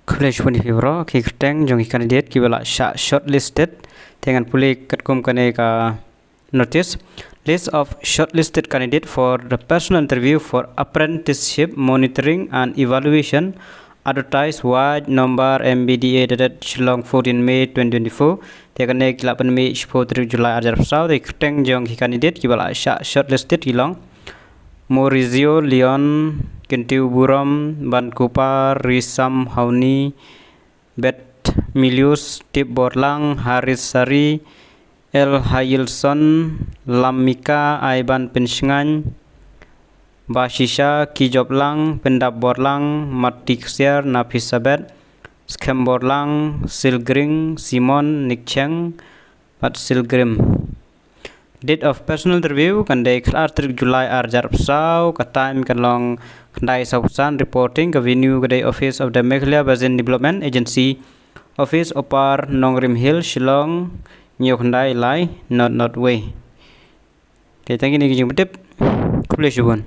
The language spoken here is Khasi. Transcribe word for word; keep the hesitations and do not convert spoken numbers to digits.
Khublei shibun ïa phi baroh. Ki kyrteng jong ki candidate kiba la shah shortlisted. Te ngan pule katkum kane ka notice. List of shortlisted candidate for the personal interview for apprenticeship monitoring and evaluation, advertised, Ward number M B D A dated Shillong, fourteen May twenty twenty-four. Te kane ki la pynmih shiphew tarik July ar hajar arphew saw. Te kyrteng jong ki candidate kiba la shah shortlisted ki long Maurizio Leon, Kyntew Burom, Ban Kupar, Risam Hauni, Bet Milius, Tip Borlang, Haris Sari, El Hayilson, Lamika Aiban Pynshngaiñ, Bashisha Kijop Lang, Pyndap Borlang, Mati Ksiar, Nafisa Bet, Skhem Borlang, Silgring Simon, Nikcheng bad Silgrim. Date of personal interview kan dei khatar tarik July ar hajar arphew saw. Ka time kan long khyndai sawphew san. Reporting ka venue ka dei Office of the Meghalaya Basin Development Agency, Office, Upper Nongrim Hill, Shillong, hynñiew khyndai lai, North North Way. Okay, tang kine ki jingpyntip. Khublei shibun.